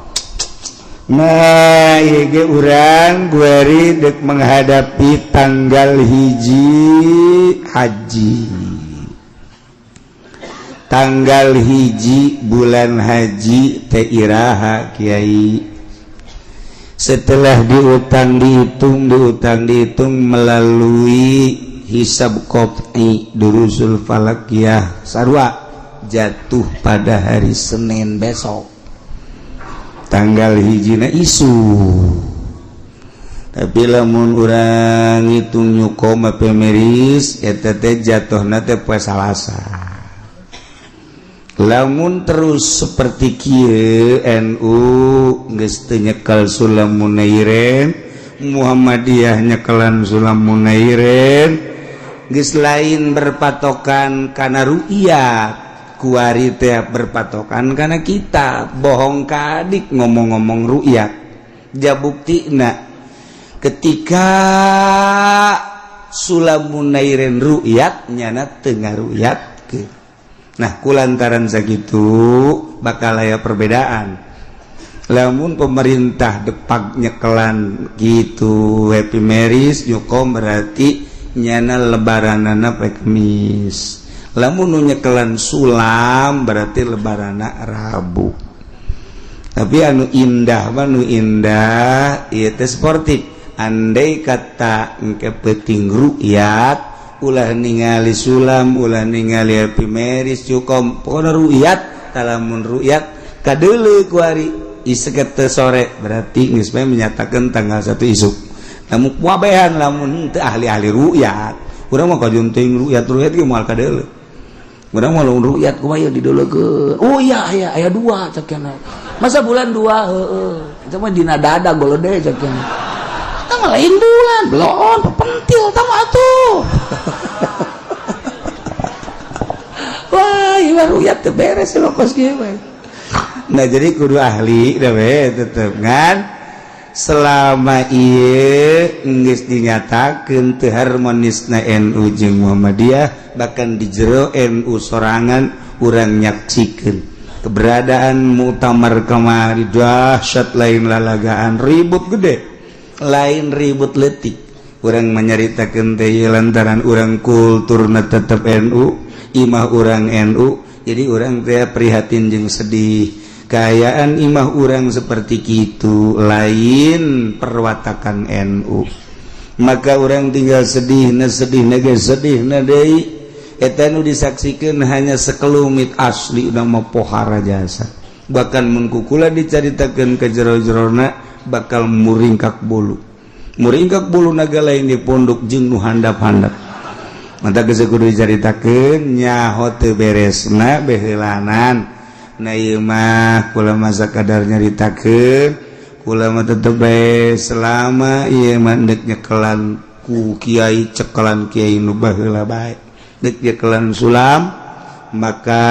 Nah, ieu ge urang guari dek menghadapi tanggal 1 haji, tanggal 1 bulan haji teh iraha, Kiai? Setelah diutang dihitung, diutang dihitung melalui hisab qot'i, durusul falakiyah, sarua jatuh pada hari Senin besok, tanggal 1-na isuk. Tapi lamun urang ngitung Newcom Epemeris, eta teh jatuhna teh poe Salasa. Lamun terus seperti kieu, NU geus teu nyekel Sulam Munairen, Muhammadiyah nyekelan Sulam Munairen, geus lain berpatokan kana ru'yat, kuari teh berpatokan karena kita bohong kadik ngomong-ngomong ru'yat. Ja buktina ketika Sulam Munairen ru'yat, nyana tengah ru'yat ke. Nah, kulantaran sakitu bakal aya perbedaan. Lamun pemerintah depak nyekelan gitu Happy Marriage Newcom, berarti nyana lebaranana poe Kemis. Lamun nu nyekelan Sulam, berarti lebaranana Rabu. Tapi anu indah mah, nu indah ieu teh sportif. Andai kata engke peuting ru'yat, ulah ningali Sulam, ulah ningali Happy Marriage Newcom, pokona ru'yat. Lamun ru'yat kadeuleu kuari isuk teh sore, berarti geus bae menyatakan tanggal 1 isuk. Lamun kuabehan, lamun teu ahli-ahli ru'yat, urang mah kajeun teuing ru'yat ru'yat ge moal kadeuleu. Urang mah lamun ru'yat kumaha ieu dideulekeun? Oh iya, aya aya dua cek cenah. Masa bulan dua? Heeh, itu mah dina dada golode cek cenah. Tah mah lain bulan belon, pentil tah mah atuh. Wah, ieu mah ru'yat teu beres mah kos kieu mah. Nah, jadi kudu ahli dah we tetep kan. Selama ieu geus dinyatakeun teu harmonisna NU jeung Muhammadiyah, bahkan di jero NU sorangan urang nyaksikeun keberadaan muktamar kamari dahsyat, lain lalagaan, ribut gede, lain ribut letik. Urang menyaritakeun teh lantaran urang kulturna tetep NU, imah urang NU, jadi urang teh prihatin jeung sedih kaayaan imah urang seperti gitu, lain perwatakan NU. Maka orang tinggal sedih na, sedih na ge, sedih na deui. Eta nu disaksikan hanya sekelumit, asli udah mau pohara jasa. Bahkan mun kukula dicaritakeun ke jero-jerona bakal muringkak bulu, muringkak bulu naga lain di pondok jeung nu handap-handap. Mata geus kudu dicaritakeun, nyaho teu beresna beheulanan. Nah, ieu mah kula masa kadar nyaritakeun, kula mah tetep bae selama ieu mah ndek nyekelan ku kiai, cekelan kiai nu baheula bae. Dek nyekelan Sulam, maka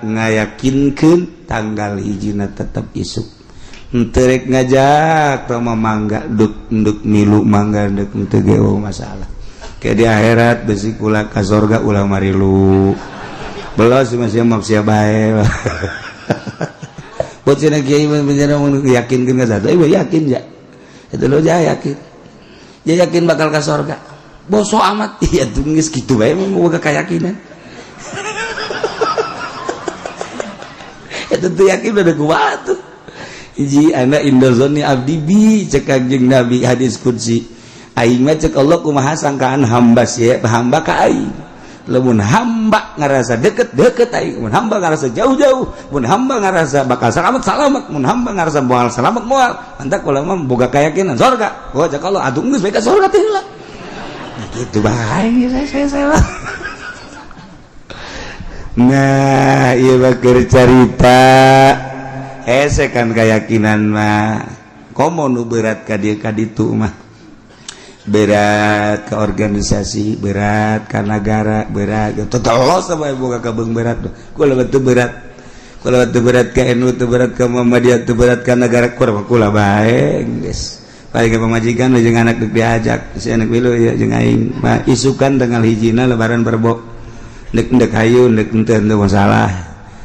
ngayakinkeun tanggal 1-na tetep isuk. Henteu rek ngajak mah mangga, duk nduk milu mangga, ndek henteu ge masalah. Kayak di akhirat besi kula ka sorga ulah marilu. Belos masih mah sia bae. Buat cenah kiai penjara yakinkeun ka satu, ieu yakin ya. Itu lo ja yakin. Dia yakin bakal ka sorga. Boso amat. Iya tuh geus kitu bae mah boga keyakinan. Itu tuh yakin udah kuat tuh. Hiji ana indozoni abdi bi cek Kanjeng Nabi hadis qudsi. Aing mah, cek Allah, kumaha sangkaan hamba sih, hamba ka aing. Lamun hamba ngerasa deket, deket aing. Mun hamba ngerasa jauh, jauh. Mun hamba ngerasa bakal selamat, selamat. Mun hamba ngerasa moal selamat, moal. Mantak kula mah boga keyakinan surga. Oh, cek Allah, atuh geus bae ka surga teh heula. Nah, gitu bae saya. Nah, iya bakir carita. Hese kan keyakinan mah. Komo nu berat ka dieu ka ditu mah. Berat ke organisasi, berat ke negara, berat. Total sama boga kabeung berat. Kula teu berat. Kula teu berat ke NU, teu berat ke Muhammadiyah, teu berat ke negara, kula kula bae geus. Paling ke pamajikan jeung anak deuk diajak, si anak milu ya jeung aing. Mah isukan tanggal hijina lebaran perbo. Ndek ndek hayu, ndek henteu, henteu masalah.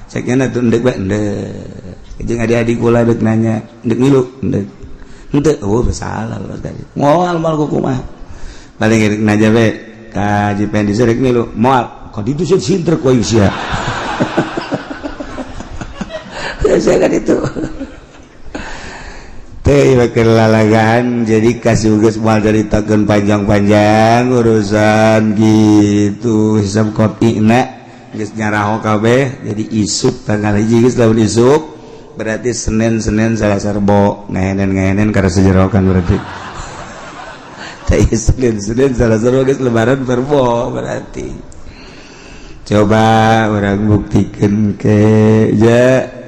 Ceknya tuh ndek bae ndek. Jeung adik-adik kula deuk nanya, ndek milu ndek. Henteu, oh masalah tadi. Moal moal ku kumaha. Paling rek nanya bae ka Haji Pendi rek milu, moal. Ka ditu sieun sintrek ku aing sia. Saya kan itu. Teh lalagan, jadi kasih geus moal caritakeun panjang-panjang urusan gitu hisab qot'ina geus nyaraho kabeh. Jadi isuk tanggal 1 geus, lamun isuk berarti Senin, Senin, Selasa, Rebo, ngahenen ngahenen karena sejerokan berarti. Teh Senin, Senin, Selasa, Rebo geus lebaran Rebo berarti. Coba orang buktikan ke ya,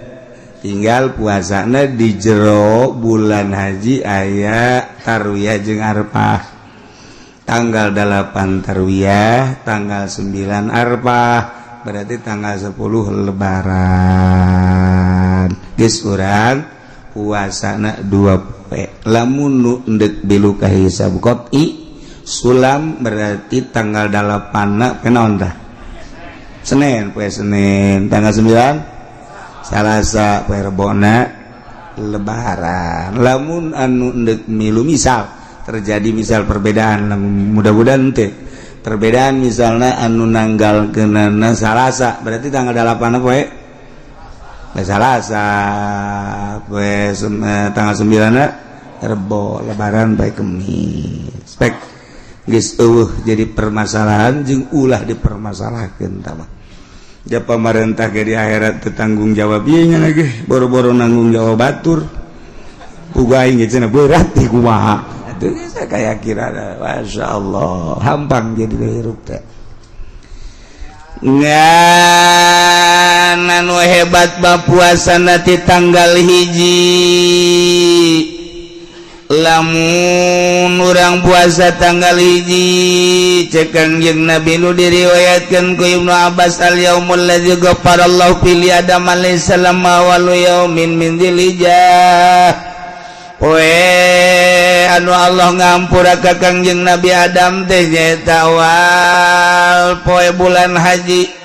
tinggal puasana di jero bulan haji aya tarwiyah jeung arpah, tanggal 8 tarwiyah, tanggal 9 arpah, berarti tanggal 10 lebaran. Geus urang puasana 2 poe. Lamun nu endek milu ka hisab qot'i sulam berarti tanggal 8 kenaon tah? Senin, poe Senin, tanggal 9 Salasa, poe Rebona lebaran. Lamun anu endek milu, misal terjadi, misal perbedaan, mudah-mudahan teh perbedaan, misalnya anu nanggal kenana Salasa, berarti tanggal 8 poe Salasa, poe tanggal 9 Rebo, lebaran poe Kemis. Pek geus eueuh jadi permasalahan jeung ulah dipermasalahkeun. Tah ja pamarentah ge di akhirat teu tanggung jawab ieu nya lagi boro-boro nanggung jawab batur. Uga aing ge cenah berat di kumaha atuh geus kaya kira. Masya Allah, hampang jadi hirup teh. Ngan anu hebat bab puasa nanti tanggal 1. Lamun urang puasa tanggal 1, cek Kangjeng Nabi nu diriwayatkan ku Ibnu Abbas, al yaumul ladzi ghafarallahu fi Adam alaihi salam awalu yaumin min dzilhijjah, poe anu Allah ngampura ka Kangjeng Nabi Adam teh nyaeta awal poe bulan haji.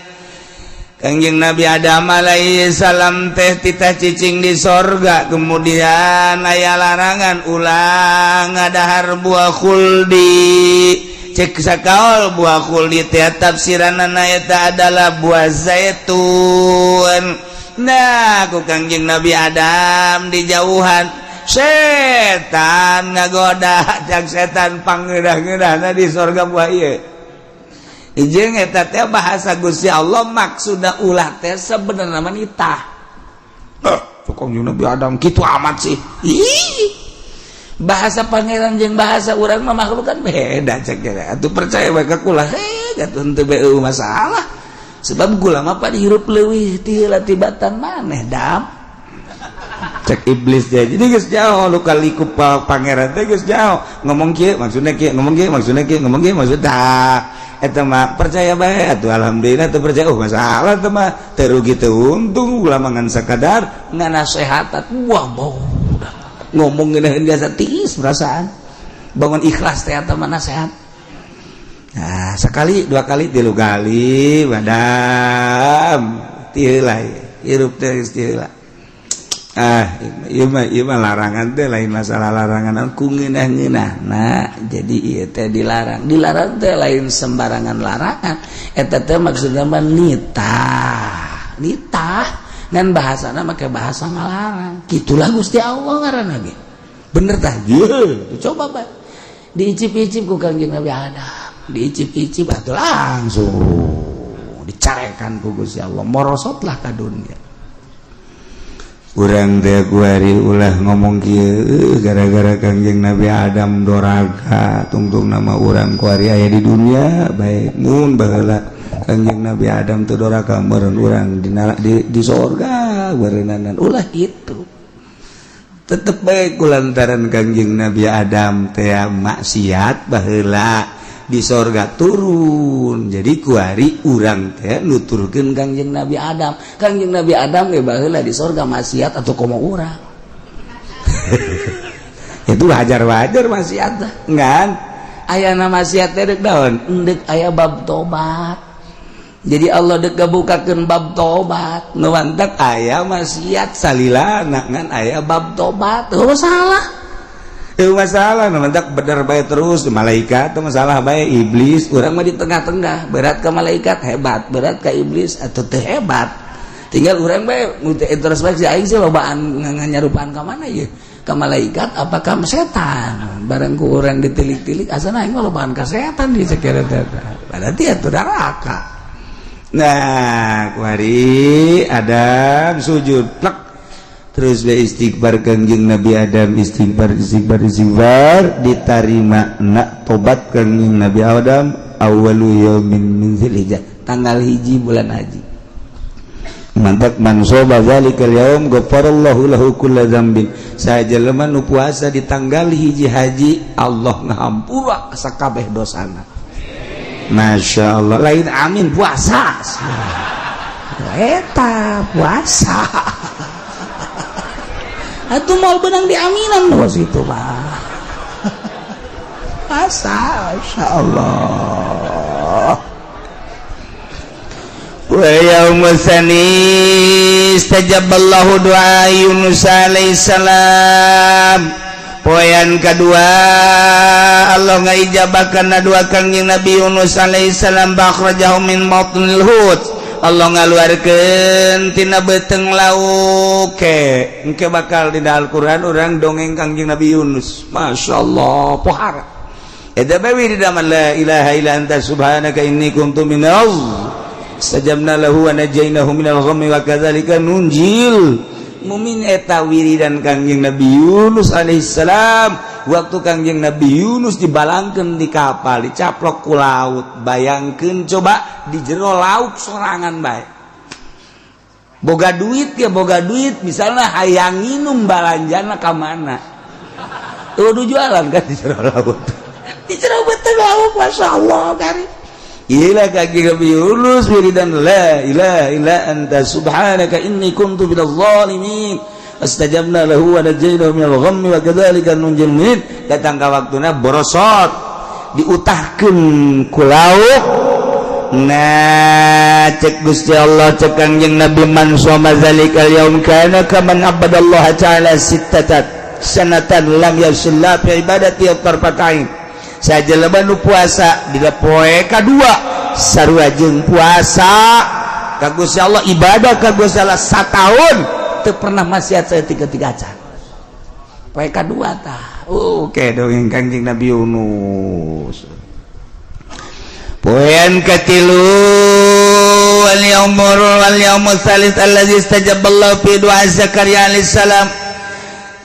Kangjeng Nabi Adam alaihi salam teh titah cicing di sorga, kemudian aya larangan ulah ngadahar buah khuldi. Cek sakaol buah khuldi teh tafsiranana eta adalah buah zaitun. Nah, ku Kangjeng Nabi Adam dijauhan, setan ngagoda. Cak setan, pangedah-ngedahna di sorga buah ieu. Jeung eta teh bahasa Gusti Allah, maksudna ulah teh sebenarnya mah nitah. Eh, Kangjeng Nabi Adam kitu amat sih. Ih. Bahasa pangeran jeung bahasa urang mah makhluk kan beda, cek kira. Atuh percaya bae ka kula, heh, atuh henteu bae masalah. Sebab kula mah pada hirup leuwih ti heula tibatan maneh, dam. Cek iblis dia. Jadi geus jauh lu kali ku pangeran teh geus jauh. Ngomong kieu maksudnya kieu, ngomong kieu maksudnya kieu, ngomong kieu maksudnya eta mah percaya bae atuh, alhamdulillah. Teu percaya, oh masalah teh mah, teu rugi teu untung ulah mangan sakadar nganasehatan. Wah, mau ngomong ngeunaheun biasa tiis perasaan bangun ikhlas teh eta mah nasehat. Nah, sekali, dua kali, tilu kali, madam ti heula hirup teh geus ti heula. Ah, ieu mah, ieu mah larangan teh lain masalah larangan ku ngeunah-ngeunah. Nah, jadi ieu teh dilarang, dilarang teh lain sembarangan larangan. Eta teh maksudna mah nitah, nitah ngan bahasana make bahasa ngalarang. Kitulah Gusti Allah ngaranna ge. Bener tah? Ye, coba bae. Diicip-icip ku Kangjeng Nabi Adam, diicip-icip atuh langsung dicarekan ku Gusti Allah, morosotlah ka dunia. Urang teh kuari ulah ngomong kieu, gara-gara Kangjeng Nabi Adam doraka, tungtung nama urang kuari aya di dunia baik. Mun baheula Kangjeng Nabi Adam teu doraka, meureun urang di sorga beureunanan. Ulah kitu, tetep baik kulantaran Kangjeng Nabi Adam teh maksiat baheula di sorga turun. Jadi kuari urang teh nuturkeun Kangjeng Nabi Adam. Kangjeng Nabi Adam ge baheula di sorga maksiat atau komo urang. Itu wajar-wajar maksiat ngan Aya maksiat teh deuk daun, endek aya bab tobat. Jadi Allah dek bukakeun bab tobat. Nu mantak aya maksiat salila ngan aya bab tobat, oh salah. Itu masalah nu mantak bener bae terus malaikat itu masalah bae iblis. Urang mah di tengah-tengah, berat ke malaikat hebat, berat ke iblis atau teu hebat. Tinggal urang bae introspeksi, aing sih lobaan nyarupaan ka mana ya, ke malaikat apa ke setan. Barang ku urang ditilik-tilik, asana aing mah lobaan ka setan di sekira teh, berarti atuh neraka. Nah, kuari Adam sujud plek terus be istighfar. Kangjeng Nabi Adam istighfar, istighfar, istighfar, ditarima nak tobat Kangjeng Nabi Adam. Awwalu yaumin min Dzulhijjah, tanggal 1 bulan haji. Mantap, man shoma dzalikal yaum ghafarallahu lahu kulla dzambin. Saha jelema nu puasa di tanggal 1 haji, Allah ngahampura sakabeh dosana. Masya Allah, lain amin, puasa eta puasa atuh mau benang diaminan bos itu mah puasa. Masya Allah. Wa yaumus tsani istajaballahu du'a Yunus alaihi salam. Poean kedua Allah ngaijabakan doa Kangjeng Nabi Yunus alaihi salam. Akhrajahu min batnil hut, Allah ngaluarkeun tina beuteung lauk. Ke engke bakal di Al-Qur'an urang dongeng Kangjeng Nabi Yunus. Masya Allah, pohara eta bae di dalam la ilaha illa anta subhanaka inni kuntu minal istajabna lahu wa najainahu minal ghammi wa kadzalika nunjil mumin. Eta wiridan Kangjeng Nabi Yunus alaihissalam. Waktu Kangjeng Nabi Yunus dibalangkeun di kapal, dicaplok ku laut, bayangkeun coba di jero laut sorangan bae, boga duit ya, boga duit misalnya, hayang nginum, balanjana ka mana? Tuh jualan kan di jero laut, di jero beuteung laut. Masya Allah, kari Ila kaki Nabi Yunus wiridan la ilaha illa anta subhanaka inni kuntu minadh dhalimin, astajabna lahu wa najainahu minal ghammi wa kadzalika nunjil mu'minin. Datang ka waktuna borosot, diutahkeun ku lauk. Nah, cek Gusti Allah, cek Kangjeng Nabi, man shoma zalikal yaum kana kaman abadallaha ta'ala sittatat sanatan lam yasillah fi ibadati tarfatain. Saha jelema nu puasa di poe kadua, sarua jeung puasa ka Gusti Allah, ibadah ka Gusti Allah sataun teu pernah maksiat saya tiga tiga acan poe kadua tah. Oke, dongeng Kangjeng Nabi Yunus. Poean katilu, wal yaumur wal yaumul tsalits allazi istajaballahu fi du'a Zakaria alaihi salam.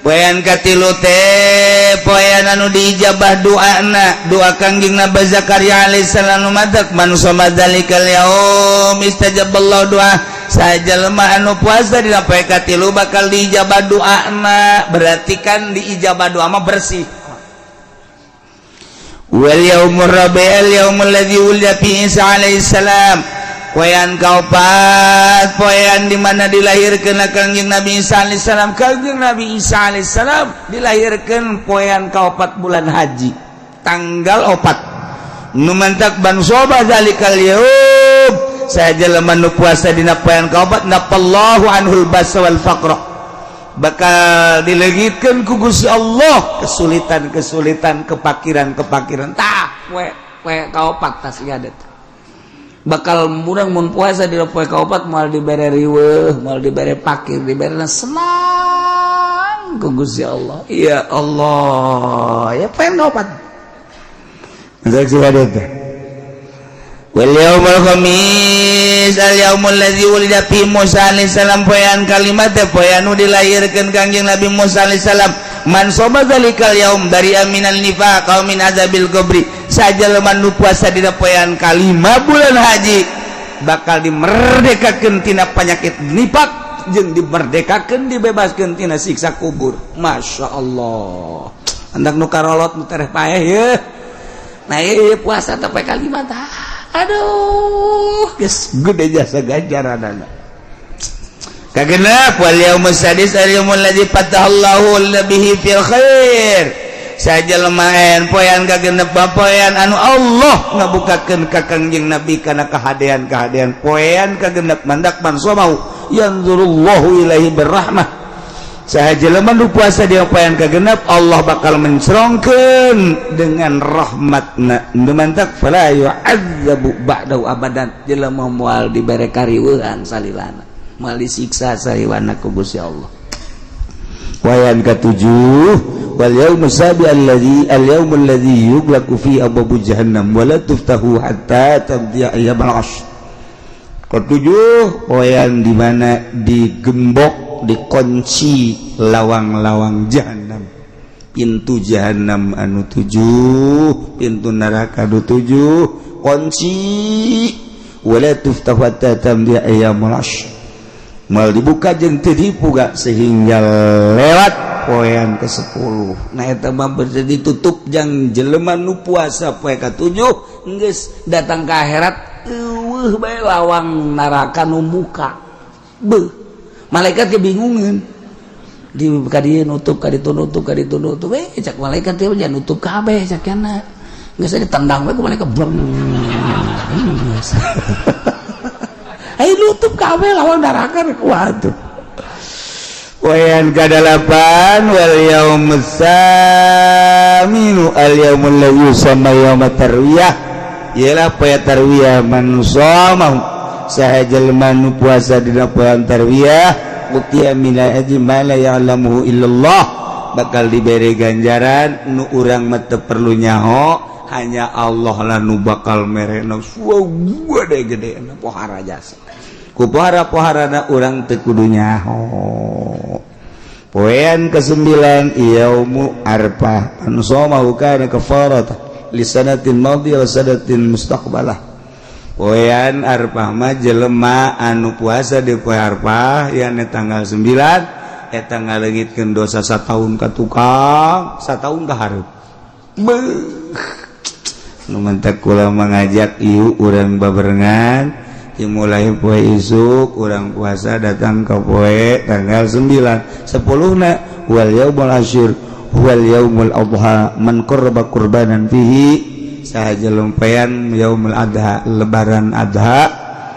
Poean katilu teh poean anu diijabah doana, doa Kangjeng Nabi Zakaria alaihissalam. Matak man shoma dzalikal yaum istajaballahu doa. Saha jelema anu puasa dina poe katilu bakal diijabah doana. Berarti kan diijabah doa mah bersih. Wal yaumur rabi'al yaumul ladzi wulida fi Isa alaihissalam. Poean kaopat, poean di mana dilahirkeun Kangjeng Nabi Isa alaihissalam. Kangjeng Nabi Isa alaihissalam dilahirkeun poean kaopat bulan haji, tanggal 4. Nu mantak man shoma zalikal yaum, saha jelema nu puasa dina poean kaopat, nafallahu anhul basa wal faqra, bakal dileungitkeun ku Gusti Allah kesulitan-kesulitan, kepakiran-kepakiran. Tah, poe poe kaopat tas ieu bakal murang. Mun puasa di poe kaopat, moal dibere riweuh, moal dibere pakir, dibere senang ku Gusti Allah. Ya Allah, ya poe kaopat. Saksi ada teh. Wal yaumul khamis al yaumul ladzi wulida fi Musa alaihi salam, poean kalimat teh poean nu dilahirkeun Kangjeng Nabi Musa alaihi salam. Man shoma dzalikal yaum bari'a minal nifaq aw min azabil qabri, sajelema nu puasa dina poean kalima bulan haji bakal dimerdekakeun tina penyakit nifak jeung dimerdekakeun, dibebaskeun tina siksa kubur. Masya Allah, hendak nu karolot nu tereh paeh ye. Nah, ieu puasa teh poe kalima tah. Aduh, geus gede jasa ganjaranana. Kagenep, wal yaumus sadis al yaumul ladzi fatahallahu bihi fil khair, sajelema poean kagenep poean anu Allah ngabukakeun ka Kangjeng Nabi kana kahadean-kahadean. Poean kagenep mandak man somau yanzurullahu ilaihi birrahmah, saha jelema nu puasa di poean kagenep, Allah bakal mencerongkeun dengan rahmatna. Nu mantak fala yu'adzabu ba'dahu abadan, jelema moal dibere kariweuhan salilana, moal disiksa salilana ku Gusti Allah. Poean katujuh, wal yaumus sabi alladzi al yaumul ladzi yughlaqu fi abwabu jahannam wa la tuftahu hatta tamdiya ayyamul ashr. Ketujuh, poean di mana digembok, dikunci lawang-lawang jahanam, pintu jahanam anu tujuh, pintu neraka anu tujuh kunci, wala tuftahu hatta tamdiya ayyamul ashr, mal dibuka jeung teu dibuka sehingga lewat poean ke-10. Nah, eta mah ditutup jang jelema nu puasa poe ka-7, geus datang ke akhirat eueuh bae lawang neraka nu muka. Beuh, malaikat kebingungan, di ka dieu nutup, ka ditu nutup, ka ditu nutup. Eh, cak malaikat teh, jangan nutup kabeh cak kana. Geus ditendang we ku malaikat, bleng. Geus. Ayo nutup kabeh lawang neraka kuat tuh. Poean kadalapan, wal yaumus saminu al yaumul ladzi yusamma yaumat tarwiyah, ialah poe tarwiyah. Man shamahu, saha jelema nu puasa dina poean tarwiyah, utiya min ajri ma la ya'lamuhu illallah, bakal diberi ganjaran nu urang mah teu perlu nyaho, hanya Allah lah nu bakal merena gede gede pohara jasa ku pohara poharana urang teu kudu nyaho. Poean kesembilan, yaumu arfah, man shamahu kana kafarata li sanatin madiyah wa sanatin mustaqbalah. Poean arfah mah jelema anu puasa di poe arfah yang tanggal 9 eta ngaleungitkeun dosa satahun ka tukang, satahun ka hareup. Beuh, nu mentek kula mengajak ieu urang babarengan, dimulai poe isuk urang puasa datang ke poe tanggal 9 10 na. Wal yaumul asyir wal yaumul adha, man qarraba qurbanan fihi, saha jelema yaumul adha, lebaran adha,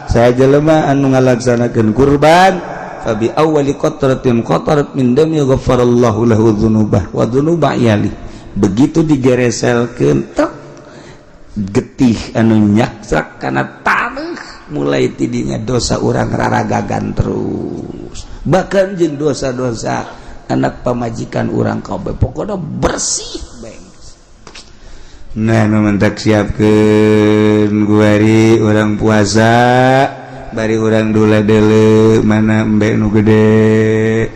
saha jelema anu ngalaksanakeun kurban, fabi awwali qatratin qatarat min dami ghafarallahu lahu dzunubah wa dzunuba iyali. Begitu digereselkeun tek getih anu nyaksak kana tanah, mulai tidinya dosa urang raragagan terus, bahkan jeung dosa-dosa anak pamajikan urang kabeh, pokoknya bersih beng. Nah, nu mentak siapkeun guari urang puasa, bari urang dula deuleu mana embe nu gede,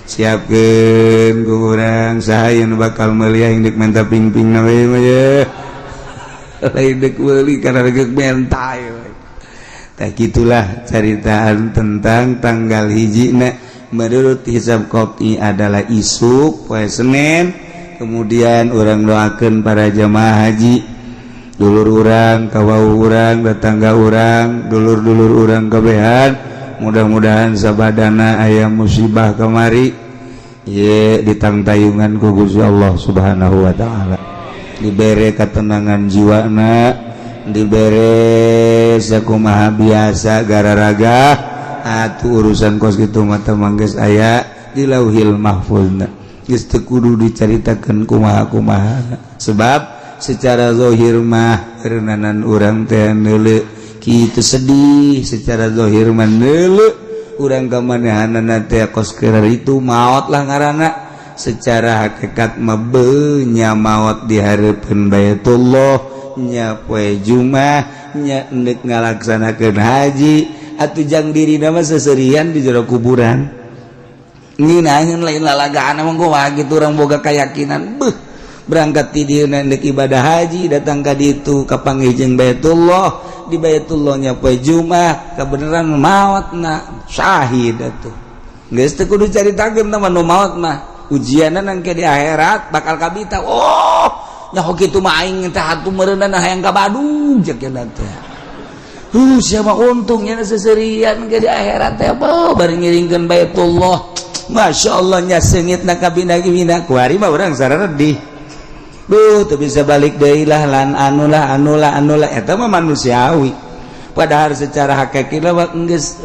siapkeun ku urang saha nu bakal meuli aing deuk menta ping-ping na we mah ye, lain deuk meuli karena deuk menta. Tah, gitulah caritaan tentang tanggal hiji. Nah, menurut hisab qot'i adalah isuk poe Senin. Kemudian urang doakan para jamaah haji, dulur urang, kawau urang, tetangga urang, dulur-dulur urang kabehan, mudah-mudahan sabadana aya musibah kamari ye ditangtayungan ku Gusti Allah Subhanahu wa Ta'ala, dibere ketenangan jiwana, dibere sakumaha biasa gararaga atuh. Urusan kos kitu mata mangges aya di Lauhil Mahfuzna, geus teu kudu dicaritakeun kumaha-kumaha, sebab secara zahir mah reunanan urang teh neuleu kitu sedih, secara zahir mah neuleu urang ka manehanana teh kos keur itu maot lah ngaranna. Secara hakikat mah beunya maot di hareupeun Baitullah. Nya poe Jumat nya endek ngalaksanakeun haji atuh jang diri nama seserian di jero kuburan. Nginaheun lain lalagaan emang gua gitu. Urang boga keyakinan, beuh, berangkat ti dieu endek ibadah haji, datang ka ditu kapanggih jeung Baitullah, di Baitullahnya poe Jumat kebenaran maot na syahid atuh. Geus teu kudu caritakeun mah, nu maot mah ujianan engke di akhirat bakal kabita. Oh, nyaho kitu mah aing teh atuh meureunna hayang ka Badung cek teh. Siapa untungnya seserian ke di akhirat teh apa bari ngiringkeun Baitullah. Masya Allah nya seungit na kabina bina kuari mah urang saredih. Duh, teu bisa balik deui lah lan anu lah anu lah anu lah, eta mah manusiawi. Padahal secara hakiki mah geus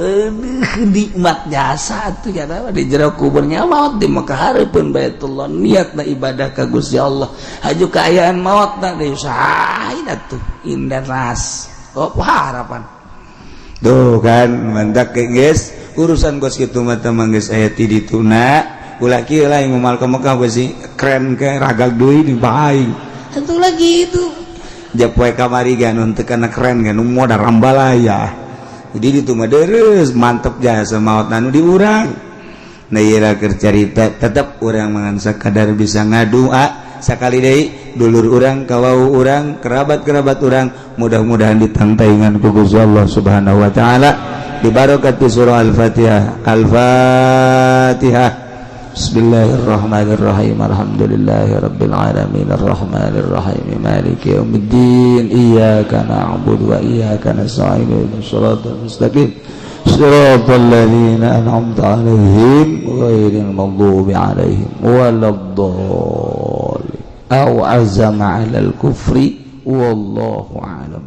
nikmat jasa atuh ya di jero kuburnya, maot di Mekah hareupeun Baitullah, niatna ibadah ka Gusti Allah, haju kaayaan maotna deui syahid atuh indah ras. Oh, harapan tuh kan mantak geus urusan kos kitu mah teh geus aya ti dituna. Ulah kieu lah yang moal ke Mekah besi keren ke ragag deui di aing. Satu lagi itu japoe kamari gan untuk kana keren kan modal rambalaya. Jadi itu mah deres mantep jasa maot anu di urang. Nah, ieu keur carita tetep urang mangan sakadar bisa ngadua sakali deui dulur urang, kawau urang, kerabat-kerabat urang, mudah-mudahan ditangtaingan ku Gusti Allah Subhanahu wa taala dibarokati surah Al-Fatihah. Al-Fatihah. Bismillahirrahmanirrahim. Alhamdulillahirabbil alamin arrahmanirrahim maliki yaumiddin iyyaka na'budu wa iyyaka nasta'in ihdinas siratal mustaqim siratal ladzina an'amta 'alaihim ghairil maghdubi 'alaihim waladdallin aw azama 'alal kufri wallahu a'lam.